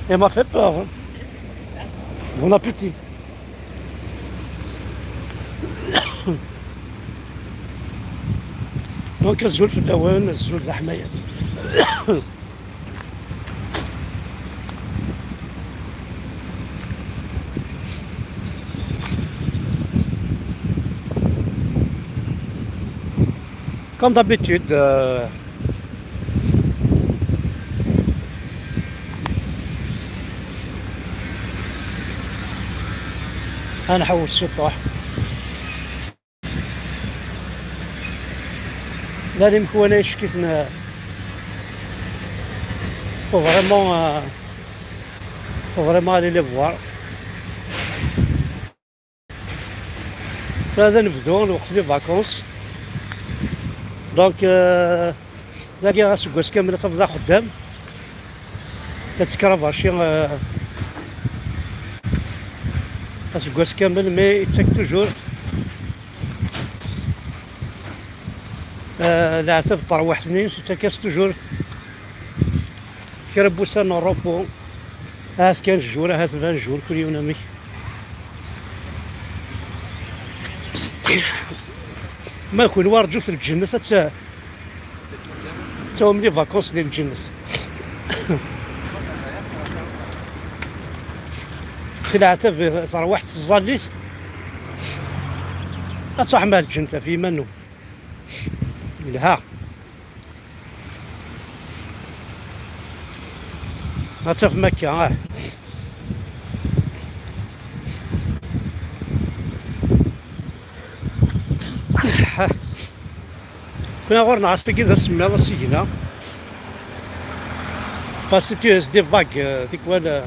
Elle m'a fait peur, hein. Bon appétit. Donc azul fellawen, azul leḥmaya. Comme d'habitude, أنحوس السطوح. لا اللي مكوانا يشكيتنا. Faut vraiment aller les voir. هذا نبدو الوقت les vacances. Donc لاقي غاسكواس كاملة تفضل خدام كتسكرافاشي اسكواس كامل, mais يتسك toujours العتب طرواح اثنين تكاس toujours كربوسا repos هاس 15 jours, هاس 20 jours كل يوم مي ما يكون وارجو في الجنة تاهم les vacances ديال الجنة. سلعة تروحت الزاليت أتصح مع الجنة في منو لها في مكة. كنا غير نعس كي ذا السماء سينا parce que des vagues تيكوال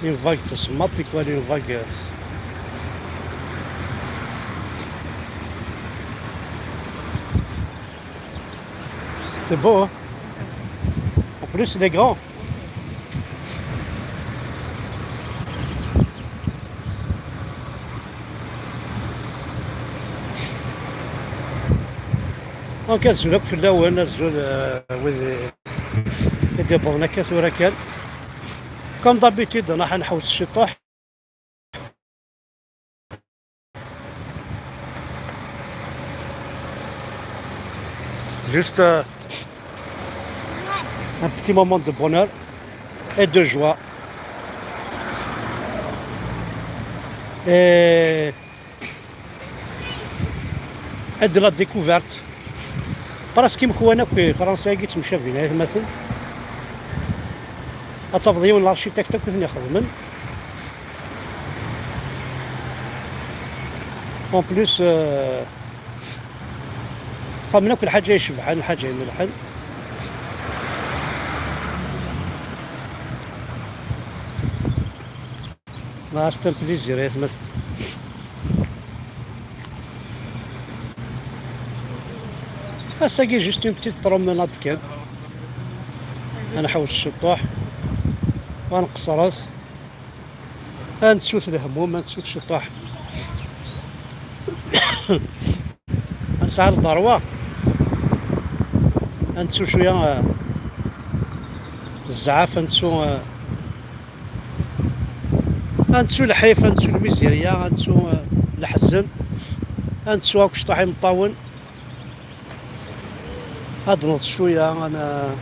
une vague تسمط تيكوال une vague. C'est beau, hein? En plus, il est grand. Donc azul akk fell-awen, azul wid i d-yewwḍen akka tura kan. Comme d'habitude nruḥ ad nḥewwes ciṭuḥ. Juste un petit moment de bonheur et de joie. Et de la découverte. Parce que مخوانا في فرنسا كي تمشى بينا مثلا أتفضي l'architecte كيف يخدمن. En plus فمنا كل حاجة يشبح حاجة ينلحن. ما c'est un plaisir يا مثلا. هساكي juste une petite promenade كان نحوس الشطوح ونقصرات نتسوت الهموم نتسوت الشطوح نسعى الضروة نتسو شوية الزعاف نتسو الحيف نتسو الميزيريا نتسو الحزن نتسو هاك شطاحي مطاون هاد نض شوية أنا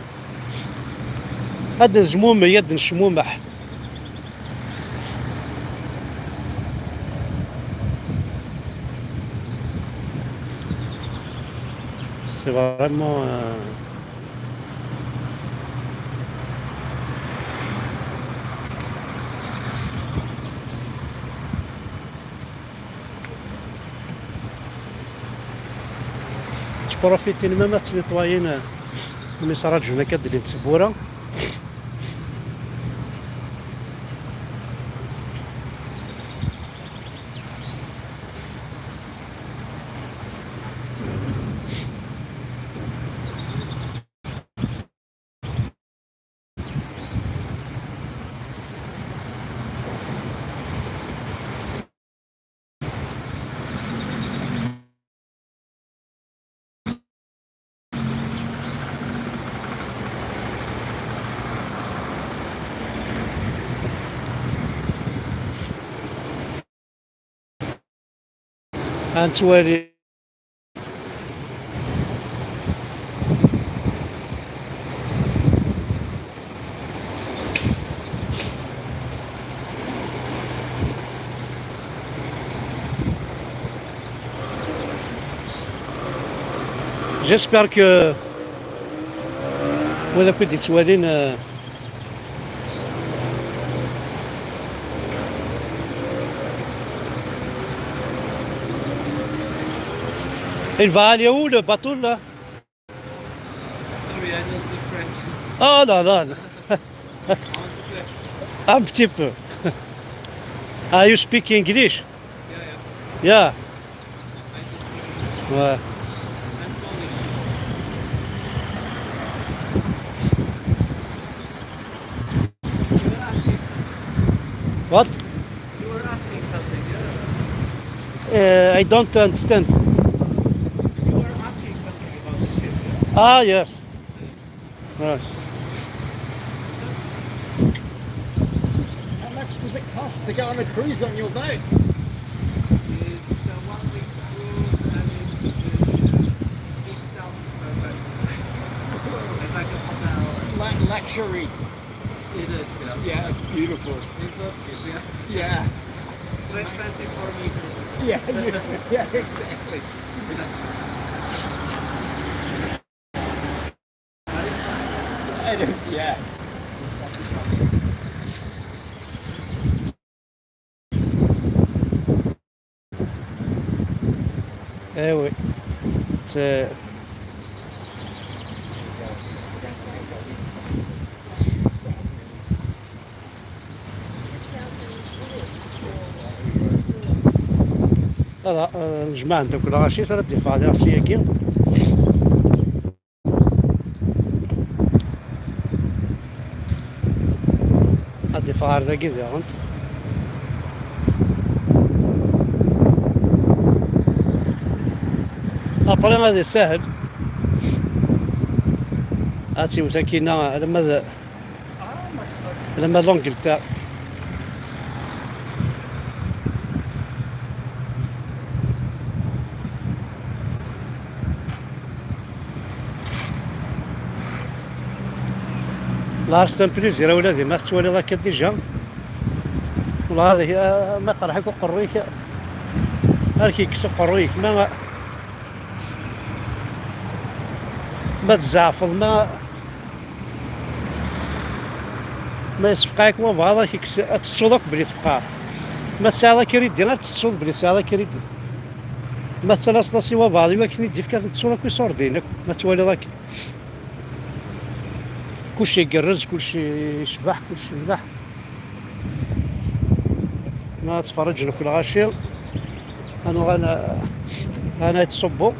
هاد زمومة يد نشمومح. C'est vraiment تبروفيتي même تنيطوايين المسراج هنا كدير تبوره. أنتوالي. J'espère que وإذا كنت توالين. Il va aller où le bateau là? Sorry, I don't speak French. Oh là là, Un petit peu. un petit peu. Ah, you speak English? Yeah, yeah. Yeah. I speak English Ouais. and Polish. You were asking. What? You were asking something. Yeah. I don't understand. You were asking something about the ship. Yeah? Ah, yes. Yes. How much does it cost to go on a cruise on your boat? It's a 1 week cruise and it's 6,000 per person. It's like a hotel. Like luxury. It is. Yeah. Yeah, it's beautiful. It's not cheap. Yeah. Yeah. Too expensive for me. Yeah, exactly. But it's nice. It is, yeah. Eh oui. C'est. Voilà, الجماعة عندك كل غاشي ترى الدفاع ديال السياكين. الدفاع هذا كي ديغنت. Après غادي ساهل هاتي وساكينة لما l'Angleterre. لا c'est un plaisir اولادي ما تولي ذاك déjà. والله هذه ما قرحك وقرويك هاك يكسب قرويك ما تزعفض ما يصفقاك ما بغا تتصوضك بلي تبقى ما تسعى كريدي غير تتصوض بلي تسعى كريدي ما تسلاص سوا بعض ما كنت ديف كتصوضك ويصور دينك ما توالي ذاك كلشي يقرز كلشي يشبح كلشي يذبح ما تفرج كل غاشي انا غانا انا يتصبوا.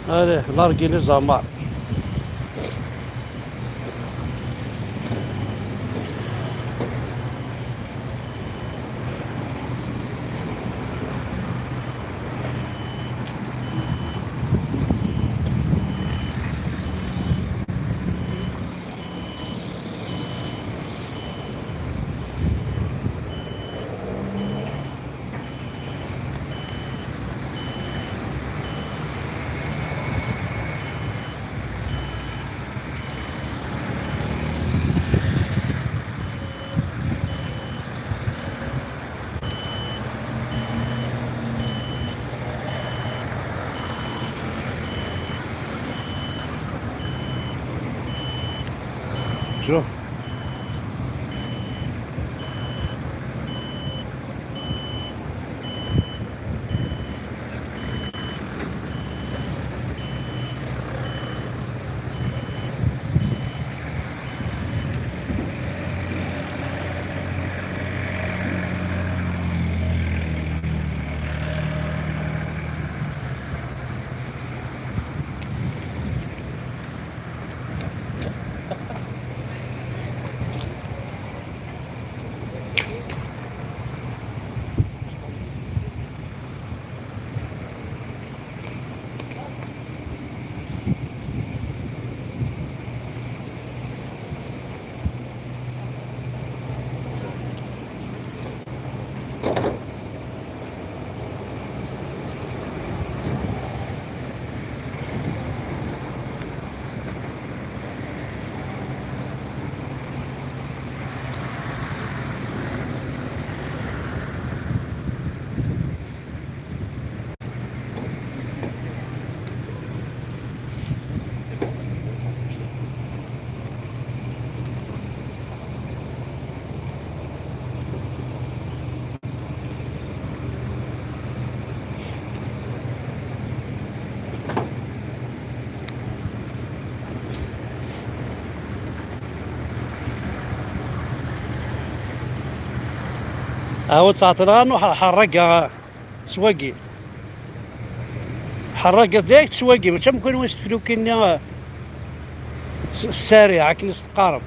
هذا larguer les amarres. Bonjour. هاو تعطينا حرقة سواقي حرقة ديك سواقي ماشي ممكن وين تفلوكيني السريعة كي تقارب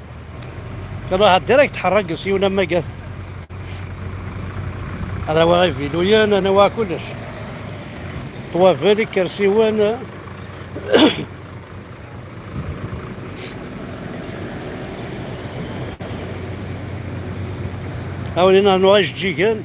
كان واحد direct حرق سيونا ما قال انا واقف فيلويان انا وا كلش طوافلي كرسيوان. هاولينا نواج جيكان.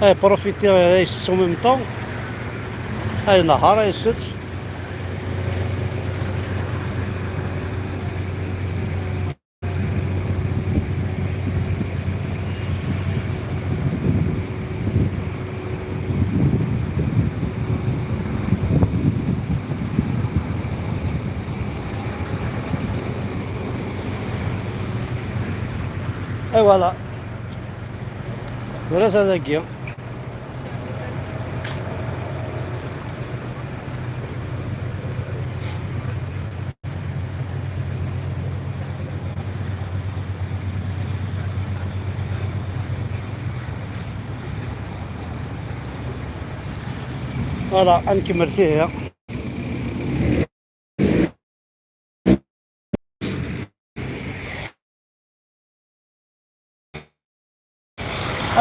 اي profiter يسو même temps اي نهار اي ست. Et voilà. Voilà ça d'accord. Voilà, نكمل فيها.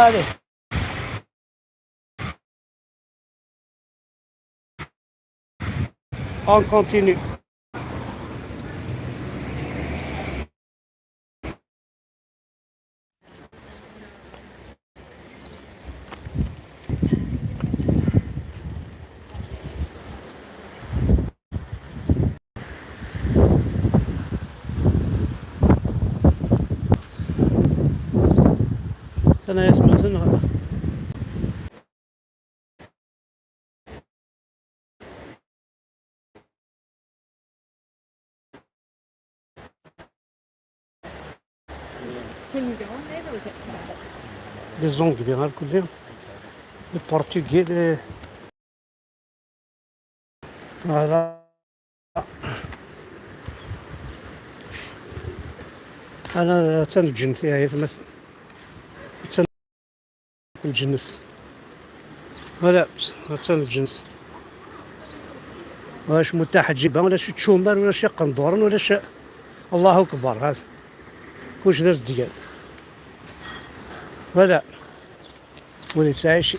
Allez. On continue. أنا اسمع سنة. Can you go on there or is it private? Les Anglais, hein, الكل les Portugais, les voilà. أنا تنجن فيها مثل الجنس. voilà تنجنس واش متاح تجيبها ولا شي تشومر ولا شي قندورن ولا شي الله أكبر. هذا كلشي داز ديال voilà وليت عايش.